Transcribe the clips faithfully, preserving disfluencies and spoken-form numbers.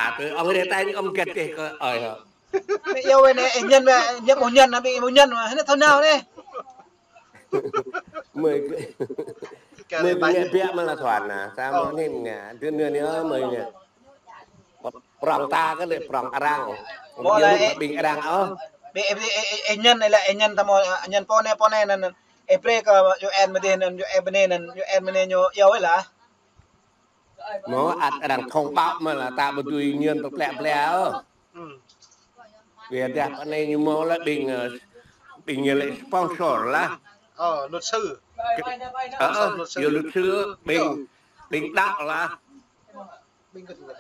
à, tui ong rê tai ñu ong găt tê kơ, ơi hơ. Mẹ yêu bên này, ê, nhân về, nhập một nhân, nó bị một nhân mà, nó thao nào đấy. Mơi, mơi kơ ngă biă mă la thuan na, sa mă ngin ngă, dơn dơn yơh mơi ngă. Prong ta kơ lĕ prong arăng. Mă lĕ, ê, ƀing arăng, ơ. Ê, ê, ê, ê, ê, nhân này là ê, nhân ta mă, ê, nhân pô ne, pô ne, năn, năn. Ê, pre kơ, yua en mă dih, năn, yua en mă ne, năn, yua en mă ne, ñu, yua wê la. Mơ̆ ăt arăng thông báo mơ̆ la ta ƀu dưi ñen pơplĕ plĕ ôh. Ư. Vì dah pơ anai ñu mơ̆ la ƀing, ơ, ƀing ñu lĕ sponsor lah. Ờ, luật sư. Kơ-, ờ, sponsor luật sư. Yua luật sư, ƀing, ƀing đaŏ lah.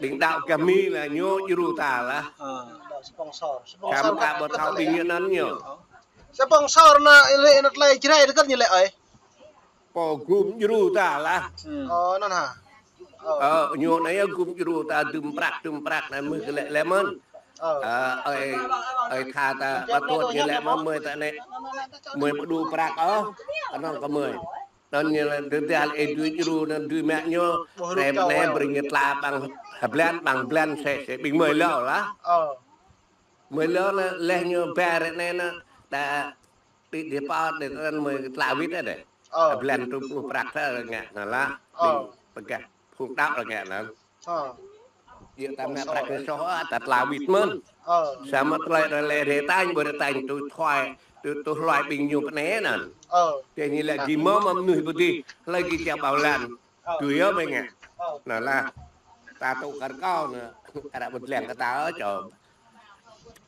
Ƀing đaŏ kơ Mi lah ñu djru ta lah. Ờ, đaŏ sponsor. Sponsor kăm ka ƀu thâo ƀing ñu anŭn ñu. Sponsor na lĕ na tơlơi Jrai tơkăt ñu lĕ ơi. Pô gum djru ta lah. Ơ, anŭn hă? Ơ, ñu anai yơh gum djru ta dŭm prăk, dŭm prăk anai mơ̆ kơ lĕ lĕ mơ̆n. Ơ, ơi, ơi tha ta ƀu tuăt ñu lĕ mơ̆n mơi ta anai. Mơi ƀu djru prăk ôh, anŭn kơ mơi. Anŭn ñu lĕ dơ̆ng dơ̆ng ih dui djru anŭn dui mă ñu. Rem anai brơi ñu tla ƀăng hơblan, ƀăng blan sĕ, sĕ ƀing mơi lơ lah. Mơi lơ lĕ, lĕ ñu ƀar anai na, ta Ti dih pơ dih tơnăn mơi tla wĭt dih. Ơ. Blan tŭ pluh prăk tơ ngă anŭn lah. Ơ. Ƀing pơgah phung đaŏ lah ngă anŭn. Ơ. Yua ta mă prăk ñu soh, ta tla wĭt mơ̆n. Ơ. Samơ̆ tơlơi rơlĕ rê tañ, ƀu rê tañ tui thuai, tui, tui hluai ƀing ñu pơ anai anŭn. Ơ. Tơ ñu lĕ gih mơ̆ mơnuih ƀu dih, hlơi gih čă ƀâo lan. Ơ. Tui yơh mơi ngă. Ơ. Anŭn lah. Ta tŭ kar kâo anŭn, arăng ƀu lăng kơ ta ôh, čô.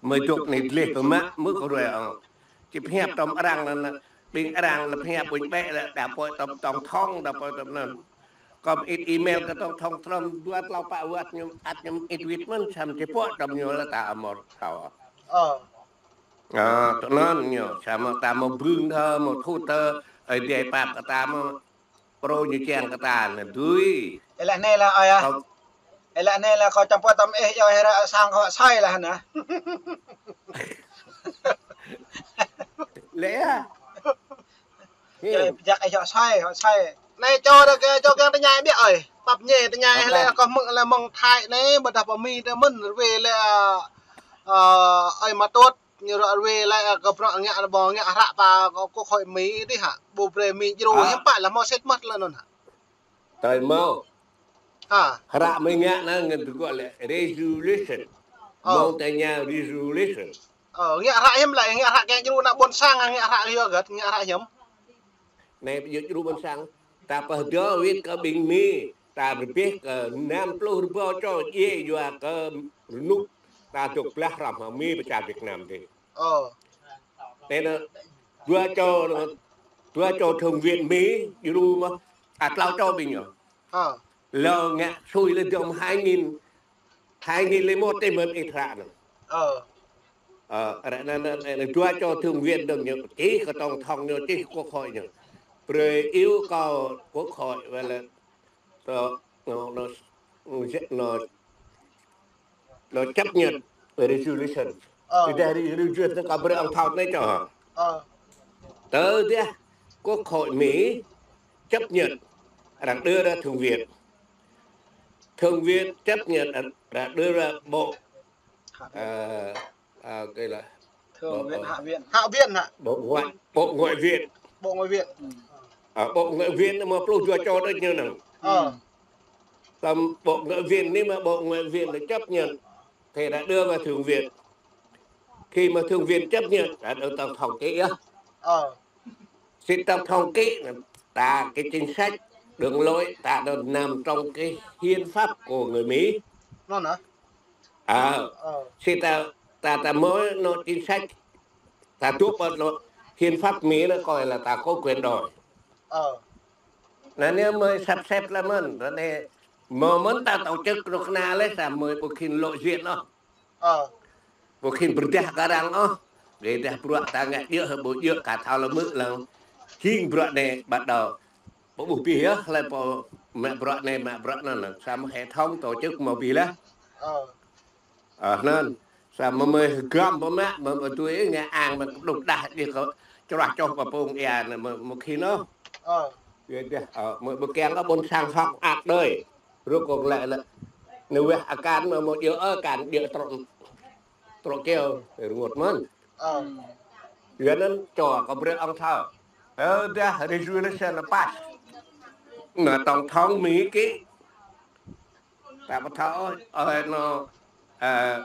Mơi dŏ anai gleh pơmă, mơ̆ kơ ruai ôh. Či pơhiăp tơm arăng anŭn, ƀing arăng lĕ pơhiăp ƀuñ ƀĕ lĕ, đa pơi tơm tổng thống, đa pơi tơm anŭn. Kơm ĭt email kơ tổng thống Trump, dua tlâo pă wơ̆t ñu, ăt ñu ĭt wĭt mơ̆n, samơ̆ či pŏk tơm ñu lĕ ta amor thâo. Ơ. Ơ, tơnăn ñu, samơ̆ ta mơ̆ bưng thơ, mơ̆ thut thơ, ơi dai pap kơ ta mơ̆ Pro ñu kiăng kơ ta anai dưi. Ê lĕ anai lah ơi ah. Ê lĕ anai lah kâo čăm pơtăm ih yơh hơră sang kâo soi lah anai. Lĕ ah. Yơh, jak ih yơh soi, soi. Anai čô đa kơ, čô kiăng tơña ƀiă ơi. Pap ñe tơña ih lĕ kâo mơ̆ng lĕ mơ̆ng Thái anai, ƀôdah pơ Mi tơ mơ̆n, rơwe lĕ, ơ, ơi mă tuăt. Ñu ră ruai lĕ kơ bruă ngă, ƀu ngă hră pơ kơ quốc hội Mi dih hă. Ƀu brơi Mi djru hiư̆m pă lah hmâo sĭt mơ̆t lĕ anŭn hă. Tơi hmâo. Hă. Hră Mi ngă anŭn ngăn tơgŭ lĕ resolution. Ơ. Hmâo tơña resolution. Ơ, ngă hră hiư̆m lĕ, ngă hră kiăng djru ană ƀôn sang, ngă hră yua hơget, ngă hră hiư̆m. Anai ƀu djơ̆ djru ƀôn sang. Ta pơhơdơr wĭt kơ ƀing Mi. Ta rơbeh kơ năm pluh rơbâo čô djai yua kơ rơnŭk ta dŏ blah hrŏm hăng Mi pơ čar Việt Nam dih. Ơ. Anai anŭn dua čô anŭn, dua čô thượng viện Mi djru mơ̆, à, tlâo čô ƀing ñu. Ơ. Lơ ngă sui lĕ dơ̆ng hai nghìn, hai nghìn lẻ một tơ mơ̆n ih hră anŭn. Ơ. Ơ, ră anŭn, anŭn, anŭn, dua čô thượng viện dơ̆ng ñu, čih kơ tổng thống ñu, čih quốc hội ñu. Brơi yêu cầu quốc hội, wơ̆t lĕ, tơ, nó, nó, nó, nó chấp nhận resolution. Ơ. Tơdah resolution anŭn kâo brơi ong thâo anai čô hă. Ơ. Tơdah quốc hội Mi chấp nhận, arăng đưa ra thượng viện. Thượng viện chấp nhận, arăng đưa ra bộ, ơ, ơ, cái là Thượng bộ, viện, bộ, hạ viện. Hạ viện hả? Bộ ngoại, bộ ngoại viện. Bộ ngoại viện. Ơ, bộ ngoại viện anai mơ̆ pluh dua čô đôč ñu anŭn. Ơ. Tơm bộ ngoại viện anai mơ̆ bộ ngoại viện anŭn chấp nhận thì đã đưa vào thượng viện. Khi mà thượng viện chấp nhận, đã được tổng thống ký á. Ơ. Thì tổng thống ký là ta cái chính sách, đường lối ta đã nằm trong cái hiến pháp của người Mỹ. Anŭn hă? Ơ. Ơ. Thì ta, ta, ta mới nói chính sách, ta tuh vào luật hiến pháp Mỹ nó coi là ta có quyền đòi. Ơ. Anŭn anai mơi sắp xếp lĕ mơ̆n, anŭn anai mơ̆ mơ̆n ta tổ chức rŏk anai lĕ sa mơi ƀu khĭn lộ diện ôh. Ơ. Ƀu khĭn pơrơđah kơ arăng ôh. Ƀôdah bruă ta ngă djơ̆ hă ƀu djơ̆ ka thâo lĕ mơ̆ lăng. Jing bruă anai bắt đầu. Ƀu ƀuh bih yơh, hlơi pô mă bruă anai, mă bruă anŭn, samơ̆ hệ thống tổ chức mơ̆ bih lah. Ơ. Ơ, anŭn. Samơ̆ mơi hơgăm pơmă, mơi ƀu dưi ngă ang mă kơđŭk đah dih kơ čruah čoh pơ pung ia anŭn mơi, mơi khĭn ôh. Ơ. Yua dah, ơ, mơi ƀu kiăng kơ ƀôn sang hŏk ăt đơi. Rŏk kơ lĕ lĕ. Nao weh akan mă, mă djơ̆ akan, djơ̆ trŏ, trŏ kơyâo, rơngot mơ̆n. Ơ. Yua anŭn čô kâo brơi ŏng thâo. Ơ, dah resolution pas. Nao tổng thống Mi kĭ. Ta pơthâo, ơ, nao, ơ,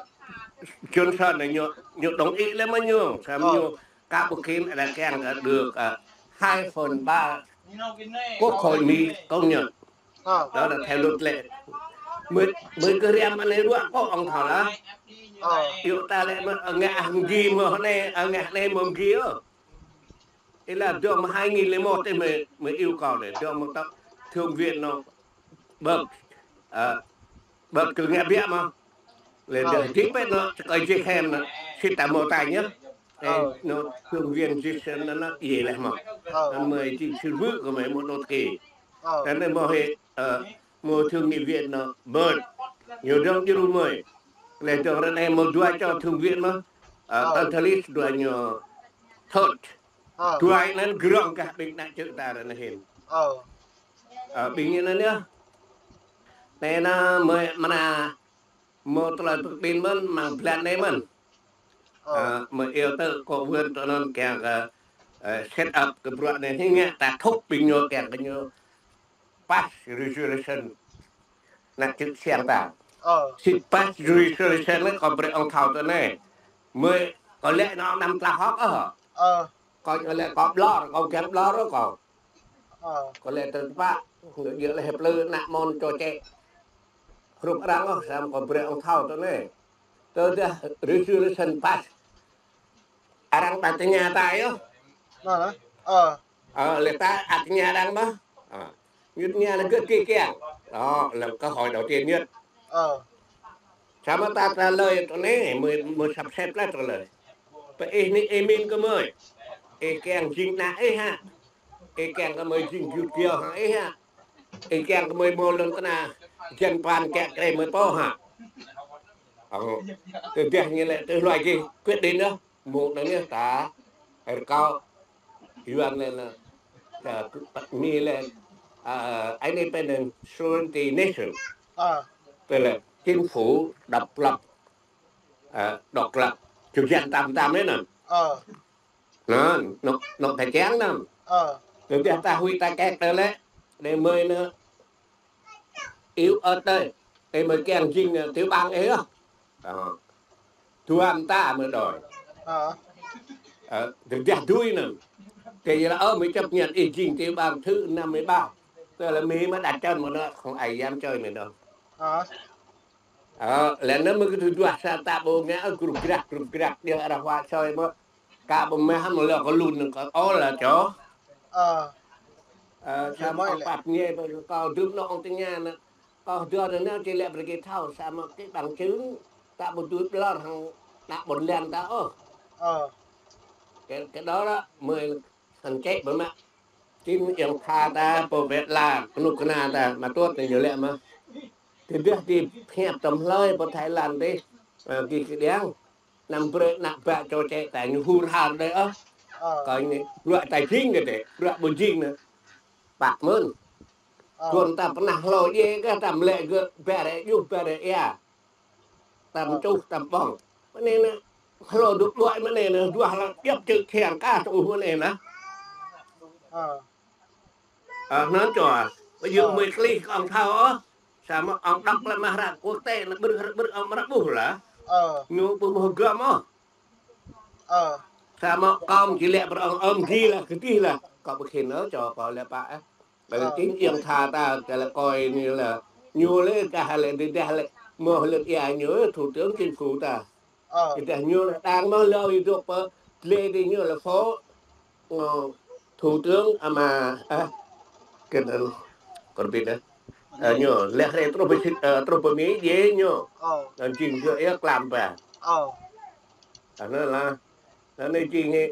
Johnson anai ñu, ñu đồng ý lĕ mơ̆ ñu, samơ̆ ñu kơ ƀu khĭn, ada kiăng kơ được, ơ, hai phần ba Quốc hội Mỹ công nhận. Ơ. Đó là theo luật lệ. Mơi, mơi kơ riam anai ruă kơ ŏng thâo lah. Ơ. Yua ta lĕ mơ̆, ơ, ngă hăng gĭ mơ̆ anai, ơ, ngă anai mơ̆ gĭ ơ. Ih lah dŏ mơ̆ hai nghìn lẻ một tĕ mơi, mơi iâu kâo lĕ, dŏ mơ̆ tŏ thượng viện nao bơ̆k, ơ, bơ̆k kơ ngă biă mơ̆. Lĕ dŏ hơdip pĕ nao, kơ jĕ hĕm nao, sĭt ta mơ̆ ta ñu. Ơ, nao thượng viện Johnson nao, nao, yê lĕ mơ̆. Ơ. Anŭn mơi jing sư vư kơ mơi mơ̆ nao tơkê. Ơ. Anŭn mơi hĭ, ơ, mơi thượng nghị viện nao, Boehner. Ñu dŏ djru mơi. Lĕ dŏ ră anai mơi dua čô thượng viện mơ̆. Ơ, ơ. Tơl tơlĭ dua ñu thot. Ơ. Dua anŭn grŏng kah ƀing ană čư̆ ta ră anai hĭn. Ơ. Ơ, ƀing anŭn yơh. Anai nao mơi mơnă mơ̆ tơlơi pơkƀĭn mơ̆n, mơ̆ng blan anai mơ̆n. Ơ. Ơ, mơi iâu tơ kơ wơ̆n tơ anŭn kiăng kơ, ơ, set up kơ bruă anai hĭ ngă ta thúc ƀing ñu kiăng kơ ñu pas resolution. Ană čư̆ siăng ta. Ơ. Sĭt pas resolution anai kâo brơi ŏng thâo tơ anai. Mơi kâo lĕ nao năm tlah hŏk ơ. Ơ. Kâo ñu lĕ kâo ƀlŏr, kâo kiăng ƀlŏr ơ kâo. Ơ. Kâo lĕ tơpă, ñu djơ̆ lĕ hơplư ană mơ̆n čô čĕ. Hrup arăng ôh, samơ̆ kâo brơi ŏng thâo tơ anai. Tơdah resolution pas. Arăng ƀu tơña ta yơh. Ơ. Ơ, lĕ ta ăt tơña arăng mơ̆. Ơ. Ñu tơña lĕ gơ̆ kĭ kiăng. Đó là cơ hội đầu tiên nhất. Ơ. Samơ̆ ta trả lời tơ anai, mơi, mơi sắp xếp lĕ trả lời. Pơ ih anai ih min kơ mơi. Ih kiăng jing ană ih hă. Ih kiăng kơ mơi jing jut kơyâo hăng ih hă. Ih kiăng kơ mơi mơ̆ lŏn tơnah. Jăn pan kiăng kơ mơi pô hă. Ơ. Tơdah ñu lĕ tơ hluai gih quyết định đó. Mơ̆ anŭn yơh ta, rơkâo, Yuan lĕ nao, ta, Mi lĕ, ơ, independent sovereignty nation. Ơ. Tức là chính phủ độc lập, ơ, độc lập, chủ quyền tam tam đấy nè. Ơ. Nè, nŏ, nŏ ta kiăng nè. Ơ. Tơdah ta huĭ ta kĕt tơ lĕ, để mơi nao, iâu ơ̆t tơi, tơi mơi kiăng jing, ơ, tiểu bang ih ôh. Ơ. Tuan ta mơi đòi. Ơ. Ơ, tơdah dưi nơ̆ng. Tơi là, ơ, mơi chấp nhận ih jing tiểu bang thứ năm mươi ba. Tơi là Mi mơi đặt chân mơ̆ nao, không ai dám chơi mơi đâu. Ơ. Ơ, lĕ nơ̆ng mơi kơ tơduah sa ta ƀu ngă, ơ, grŭp grăk, grŭp grăk, djơ̆ arăng hua soi mơ̆. Kâo ƀu mơak mơ̆ lĕ kâo lun kâo ôh lĕ čô. Ơ. Ơ, samơ̆ kâo pap ñe, kâo dŭm nŏ ŏng tơña nă. Kâo dŏ anai nă či lĕ brơi kơ thâo, samơ̆ kơ bằng chứng ta ƀu dưi ƀlŏr hăng ană ƀôn lan ta ôh. Ơ. Kơ, kơ đó đó, mơi hăng čĕ ƀu mă. Tin yang tha ta, pô pet la, kơnuk kơna ta, mă tuăt anai ñu lĕ mơ̆. Tơdah či pơhiăp tơm hlơi pơ Thái Lan dih, ơ, gih kơđiăng. Anăm brơi ană ƀă čô čĕ ta ñu hur har đơi ôh. Ơ. Kơ anai, bruă ta jing kơ đơi, bruă ƀu jing nă. Păk mơ̆n. Ơ. Kơ ta pơnah hlô djai kơ ta mlĕ gơ̆ ƀĕ rĕ juh ƀĕ rĕ ia. Ta mčuh ta ƀơ̆ng. Mơ̆ anai nă, hlô dŏ đuaĭ mơ̆ anai nă, duah lăng djŏp čư̆ thiang ka tŭ mơ̆ anai nă. Ơ. Ơ, anŭn čô, ƀu djơ̆ mơi klih kơ ŏng thâo ôh. Samơ̆ ŏng đŏk lĕ mah ră quốc tế nă ƀrư̆ ƀrư̆ ŏng mă ră ƀuh lah. Ơ. Ñu ƀu mơ̆ gơ̆m ôh. Ơ. Samơ̆ kâo či lĕ brơi ŏng ơm gih lah, kơdih lah. Kâo ƀu khĭn ôh, čô kâo lĕ pă, ơ. Ƀơi lĕ tin yang tha ta, kơ lĕ kôi anai lah. Ñu lĕ kah lĕ tơdah lĕ mơ̆ lĕ ia ñu, thủ tướng chính phủ ta. Ơ. Tơdah ñu lĕ đang mơ̆ lơ ih dŏ pơ, lĕ dih ñu lĕ phó, ơ, thủ tướng ama, ơ, kơ anŭn, kơ ƀĭt ơ. Ơ, ñu lĕ hrĕ truh pơ, ơ, truh pơ Mi djai ñu. Ơ. Anŭn jing gơ̆ ia klăm ƀă. Ơ. Anŭn lah. Anai jing hĭ,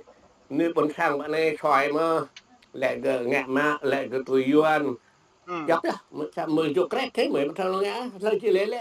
anai ƀôn sang ƀă anai soi mơ̆, lĕ gơ̆ ngă mă, lĕ gơ̆ tui Yuan. Ơ. Djŏp yơh, mơi sa mơi djŏ krĕk hĭ, mơi ƀu thâo ngă, thâo či lĕ lĕ.